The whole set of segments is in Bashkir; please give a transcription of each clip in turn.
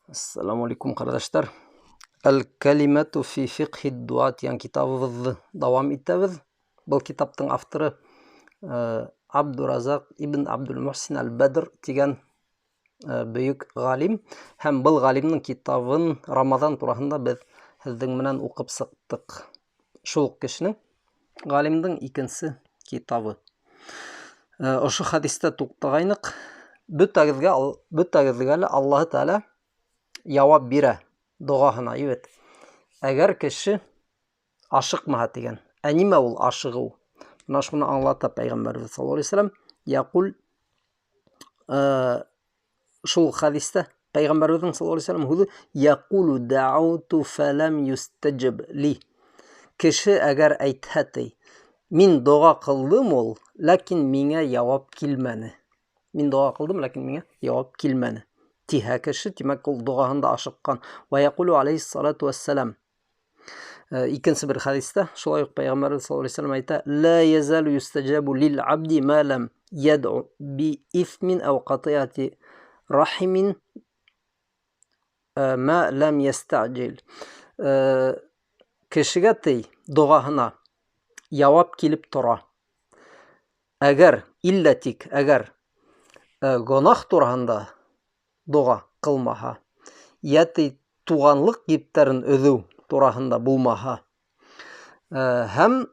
Ассаламу алейкум, ҡәрҙәштәр. Әл-кәлимәту фи фиқһи дуа тигән китабыбыҙҙы дауам итәбеҙ. Был китаптың авторы Абдуразаҡ ибн Абдул-Мухсин әл-Бәдр тигән бөйөк ғалим, һәм был ғалимдың китабын Рамаҙан тураһында беҙ һеҙҙең менән уҡып сыҡтыҡ. Шул уҡ кешенең, ғалимдың икенсе китабы. Ошо хәдистә туҡтағайныҡ. Бөтәгеҙгә лә Аллаһы Тәғәлә яуап бирә доғаһына, ебет. Әгәр кеше ашыҡмаһа тигән. Ә нимә ул ашығыу? Мына шуны аңлата Пәйғәмбәрбеҙ саллаллаһу алейһи вәсәләм. Яҡул, шул хәдистә Пәйғәмбәрбеҙҙең саллаллаһу алейһи вәсәләм һүҙе: яҡулу дауту фәләм юстаджаб ли. Кеше әгәр әйтһә ти, мин доға ҡылдым ул, ләкин миңә яуап килмәне. Мин доға ҡылдым, ләкин миңә яуап килмәне. Тиһә кеше, тимәк, ул доғаһында ашыҡҡан. Ва яҡулу алейһиссалату вассалам. Икенсе бер хәдистә шулай уҡ Пәйғәмбәрбеҙ саллаллаһу алейһи вәсәләм әйтә: ла язалу юстаджабу лил абди ма лам ядъу би исмин ау ҡатиати рахимин, ма лам ястаджил. Кешегә ти доғаһына яуап килеп тора. Әгәр иллә тик әгәр, гонаһ тураһында доға ҡылмаһа, йә ти туғанлыҡ ептәрен өҙөү тураһында булмаһа, һәм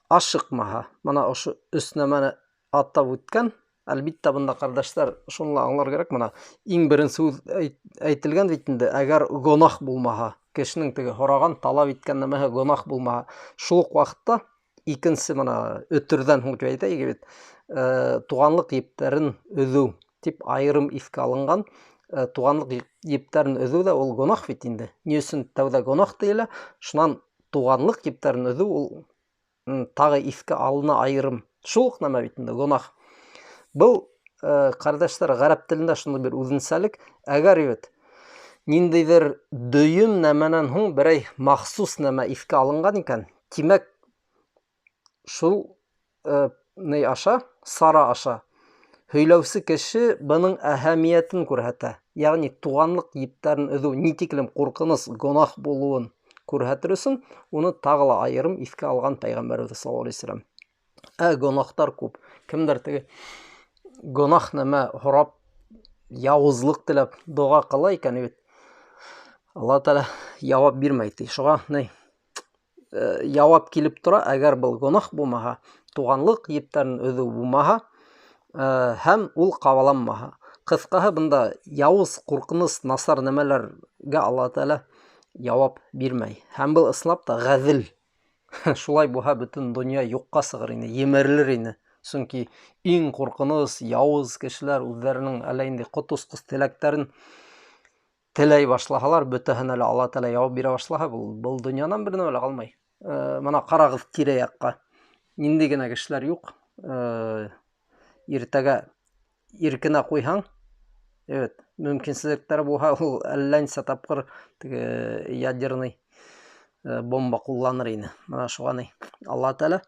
ашыҡмаһа. Мына ошо өс нәмәне атап үткән. Әлбиттә, бында, ҡәрҙәштәр, шуны ла аңлар кәрәк. Мына иң беренсе һүҙ әйтелгән бит инде, әгәр гонаһ булмаһа, кешенең теге һораған, талап иткән нәмәһе гонаһ булмаһа. Шул уҡ ваҡытта икенсе мына өтөрҙән һуң тип әйтәйек бит, туғанлыҡ ептәрен өҙөү тип айырым иҫкә алынған. Туғанлыҡ ептәрен өҙөү ҙә ул гонаһ бит инде. Ни өсөн тәүҙә гонаһ тейелә, шунан туғанлыҡ ептәрен өҙөү ул, тағы иҫкә алына айырым. Шул уҡ нәмә бит инде, гонаһ. Был, ҡәрҙәштәр, ғәрәп телендә шундай бер үҙенсәлек. Әгәр бит ниндәйҙер дөйөм нәмәнән һуң берәй махсус нәмә иҫкә алынған икән, тимәк, шул, ни аша, сара аша һөйләүсе кеше бының әһәмиәтен күрһәтә. Йәғни туғанлыҡ ептәрен өҙөү ни тиклем ҡурҡыныс гонаһ булыуын күрһәтер өсөн уны тағы ла айырым иҫкә алған Пәйғәмбәрбеҙ саллаллаһу алейһи вәсәләм. Ә гонаһтар күп. Кемдер теге гонаһ нәмә һорап, яуызлыҡ теләп доға ҡыла икән бит, Аллаһ Тәғәлә яуап бирмәй ти. Шуға ни, яуап килеп тора, әгәр был гонаһ булмаһа, туғанлыҡ ептәрен өҙөү булмаһа, һәм ул ҡабаланмаһа. Ҡыҫҡаһы, бында яуыз, ҡурҡыныс, насар нәмәләргә Аллаһ Тәғәлә яуап бирмәй. Һәм был ысынлап та ғәҙел. Шулай булһа, бөтөн донъя юҡҡа сығыр ине, емерелер ине. Сөнки иң ҡурҡыныс, яуыз кешеләр үҙҙәренең әллә инде ҡот осҡос теләктәрен теләй башлаһалар, бөтәһенә лә Аллаһ Тәғәлә яуап бирә башлаһа, был донъянан бер нәмә лә ҡалмай. Мына ҡарағыҙ тирә-яҡҡа. Ниндәй генә кешеләр юҡ. Иртәгә иркенә ҡуйһаң, evet, мөмкинселектәр булһа, ул әллә нисә тапҡыр теге ядерный, бомба ҡулланыр ине. Мына шуға ни Аллаһ Тәғәлә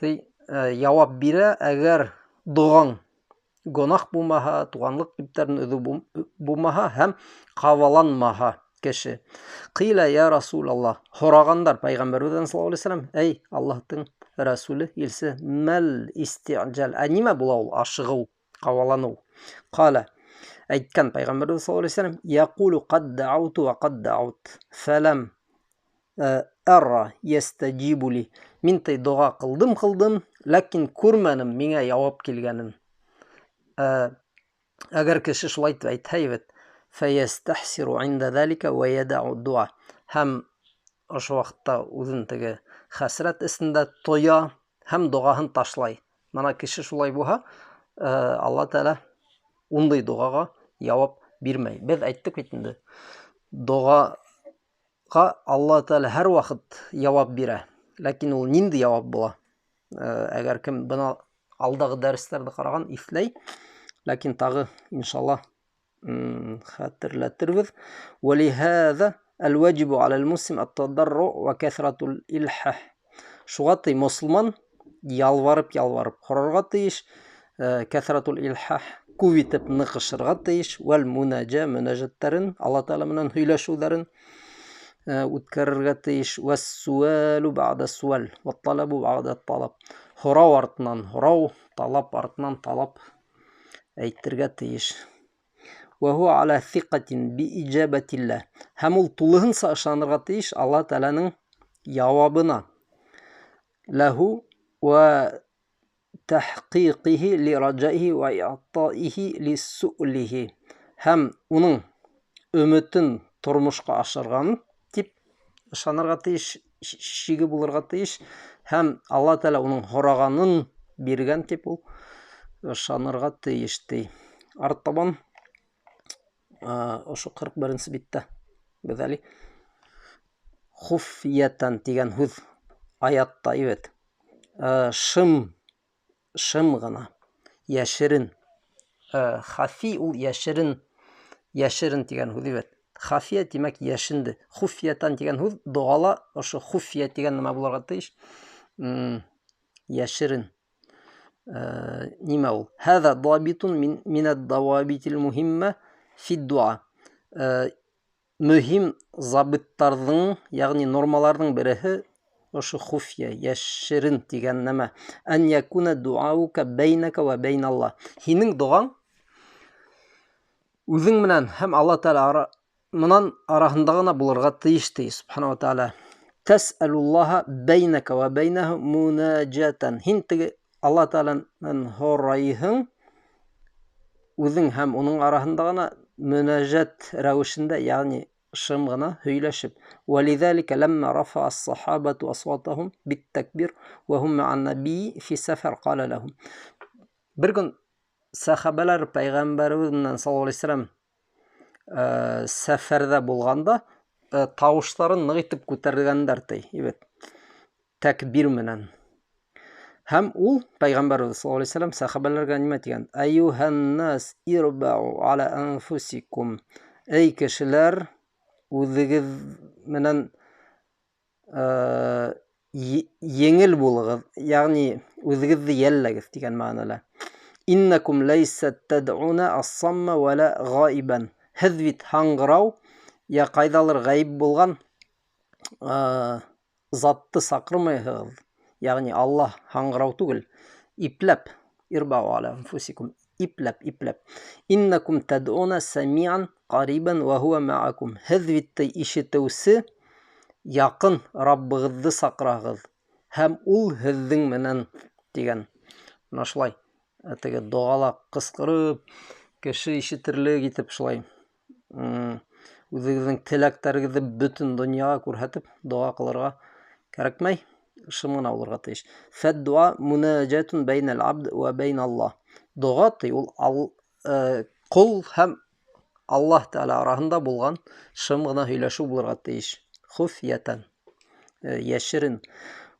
ти, яуап бирә, әгәр доғаң гонаһ булмаһа, туғанлыҡ ептәрен өҙөү булмаһа һәм ҡабаланмаһа кеше. Ҡила я Расулаллаһ, һорағандар Пәйғәмбәрбеҙҙән саллаллаһу алейһи вәсәләм, эй Аллаһтың Расулы, илсе, мәл истиғжал, ә нимә була ул ашығыу, ҡабаланыу? Ҡала, әйткән Пәйғәмбәрбеҙ саллаллаһу алейһи вәсәләм, яҡулу ҡад дауту ва ҡад даут, фәләм, ара ястаджибу ли. Мин ти доға ҡылдым, ҡылдым, ләкин күрмәнем миңә яуап килгәнен. Әгәр кеше шулай итеп әйтһә бит, фәйәстәхсиру инда залика ва ядау дуа. Һәм ошо ваҡытта үҙен теге хәсрәт эсендә тоя һәм доғаһын ташлай. Мына кеше шулай булһа, Алла Тәғәлә ундай доғаға яуап бирмәй. Беҙ әйттек бит инде, доғаға Алла Тәғәлә һәр ваҡыт яуап бирә. Ләкин ул ниндәй яуап була? Әгәр кем бына алдағы дәрестәрҙе ҡараған, иҫләй. Ләкин тағы иншалла, хәтерләтербеҙ. Вәлиһәҙә әл-ваҗибу аля муслим ат-тадарру ва кәҫратул илхах. Шуға ти мосолман ялварып-ялварып һорарға тейеш. Кәҫратул илхах, Күп итеп ныҡышырға тейеш, вәл мунаҗа мөнәҗәттәрен, Алла Тәғәлә менән һөйләшеүҙәрен үткәрергә тейеш. Вәс-суалу бәғдә суал, вәт-талабу бәғдә талаб. Һорау артынан һорау, талап артынан талап әйтергә тейеш. Вә һуә аля сиҡатин би иҗабәтилләһ. Һәм ул тулыһынса ышанырға тейеш Алла Тәғәләнең яуабына. Ләһу вә тәхҡиҡиһи ли раджаиһи вә иғтаиһи ли суълиһи. Һәм уның өмөтөн тормошҡа ашырған тип ышанырға тейеш, шиге булырға тейеш. Һәм Алла Тәғәлә уның һорағанын биргән тип ул ышанырға тейеш ти. Артабан ошо 41-нсе биттә беҙ әле хуфиятан тигән һүҙ аятта бит. Шым, шым ғына, йәшерен. Хафи ул йәшерен, йәшерен тигән һүҙ бит. Хафия тимәк йәшенде. Хуфиятан тигән һүҙ доғала ошо хуфия тигән нәмә булырға тейеш. Йәшерен. Нимә ул? Һәҙә дабитун минәд давабитил муһиммә фид дуа. Мөһим забыттарҙың, йәғни нормаларҙың береһе ошо хуфия, йәшерен тигән нәмә. Ән якуна дуаука бәйнәкә вә бәйналлаһ. Һинең доғаң үҙең менән һәм Алла Тәғәлә менән араһында ғына булырға тейеш ти, субхана ва тәғәлә. Тәсәлуллаһа бәйнәкә вә бәйнәһу мунаҗатан. Һин теге Алла Тәғәләнән һорайһың, үҙең һәм уның араһында ғына мөнәжәт рәүешендә, йәғни шым ғына һөйләшеп. Вәлиҙәликә ләммә рафа ас-сахабату асватахум бит-такбир ва һум ма'ан набийи фи сәфәр ҡала ләһум. Бер көн сәхәбәләр пәйғәмбәребеҙ менән саллаллаһу алейһи ва сәлләм сәфәрҙә булғанда тауыштарын ныҡ итеп күтәргәндәр ти, ибет. Тәкбир менән. Һәм ул пәйғәмбәребеҙ саллаллаһу алейһи ва сәлләм сәхәбәләргә нимә тигән? Әйюһән-нас ирбау аля анфусикум. Эй кешеләр, үҙегеҙ менән еңел булығыҙ, йәғни үҙегеҙҙе йәлләгеҙ тигән мәғәнәлә. Иннакум ләйсә тәдъуна ас-самма ва ла ғаибан. Һеҙ бит һаңғырау я ҡайҙалыр ғәйеп булған затты саҡырмайһығыҙ. Йәғни Аллаһ һаңғырау түгел. Ипләп, ирбау аля анфусикум, ипләп, ипләп. Иннакум тәдъуна самиан ҡарибан ва хуа маакум. Һеҙ бит ишетеүсе яҡын Раббығыҙҙы саҡыраһығыҙ. Һәм ул һеҙҙең менән тигән. Мына шулай теге доғала ҡысҡырып, кеше ишетерлек итеп шулай үҙегеҙҙең теләктәрегеҙҙе бөтөн донъяға күрһәтеп доға ҡылырға кәрәкмәй, шым ғына булырға тейеш. Фәд-дуа мунаҗатун бәйнәл абд ва бәйналлаһ. Доға ти ул ҡол һәм Аллаһ Тәғәлә араһында булған шым ғына һөйләшеү булырға тейеш. Хуфиятан, йәшерен.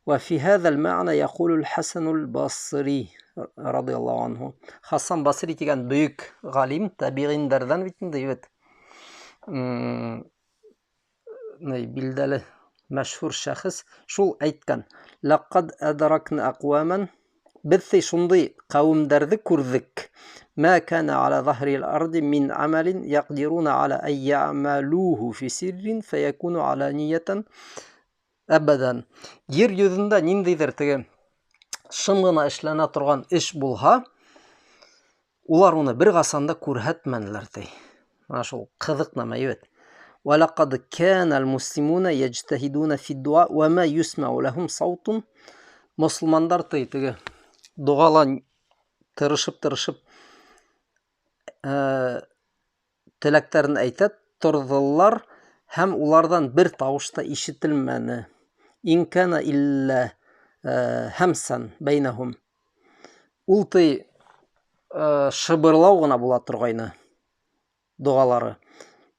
Ва фи һәҙәл мәғнә яҡулул Хәсәнул Басри радиаллаһу анһу. Хасан Басри тигән бөйөк ғалим, табиғиндәрҙән бит инде, бит. Билдәле мәшһүр шәхес шул әйткән: Ләҡәд әдракна әҡвәмән, беҙ ти шундай ҡәүемдәрҙе күрҙек. Мә кәнә аля заһрил арди мин амалин яҡдируна аля ай яъмалуху фи сиррин фәякуну аланиятан әбәдән. Ер йөҙөндә ниндәйҙер теге шым ғына эшләнә торған эш булһа, улар уны бер ҡасан да күрһәтмәнеләр ти. Мына шул ҡыҙыҡ нәмә бит. وَلَقَدْ كَانَ الْمُسْلِمُونَ يَجْتَهِدُونَ فِي الدُّعَاءِ وَمَا يُسْمَعُ لَهُمْ صَوْتٌ. Мосолмандар ти теге доғала тырышып-тырышып теләктәрен әйтә торҙолар һәм уларҙан бер тауыш та ишетелмәне. Ин кана илля һәмсән бәйнәһум. Ул ти шыбырлау ғына була торғайны доғалары.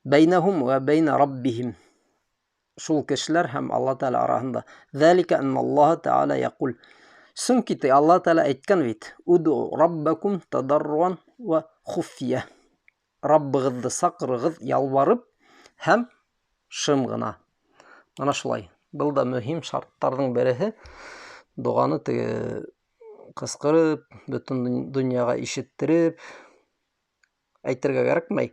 Бәйнәһум вә бәйнә раббиһим. Шул кешеләр һәм Алла Тәғәлә араһында. Зәликә анналлаһа Тәғәлә яҡул. Сөнки ти Алла Тәғәлә әйткән бит: Уду раббакум тадарруан ва хуфия. Раббығыҙҙы саҡырығыҙ ялбарып һәм шым ғына. Мына шулай. Был да мөһим шарттарҙың береһе. Доғаны теге ҡысҡырып, бөтөн донъяға ишеттереп Әйтергә кәрәкмәй.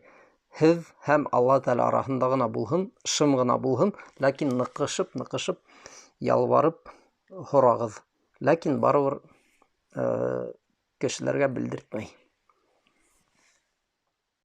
Һеҙ һәм Алла Тәғәлә араһында ғына булһын, шым ғына булһын, ләкин ныҡышып, ныҡышып, ялбарып һорағыҙ. Ләкин барыбер кешеләргә белдертмәй.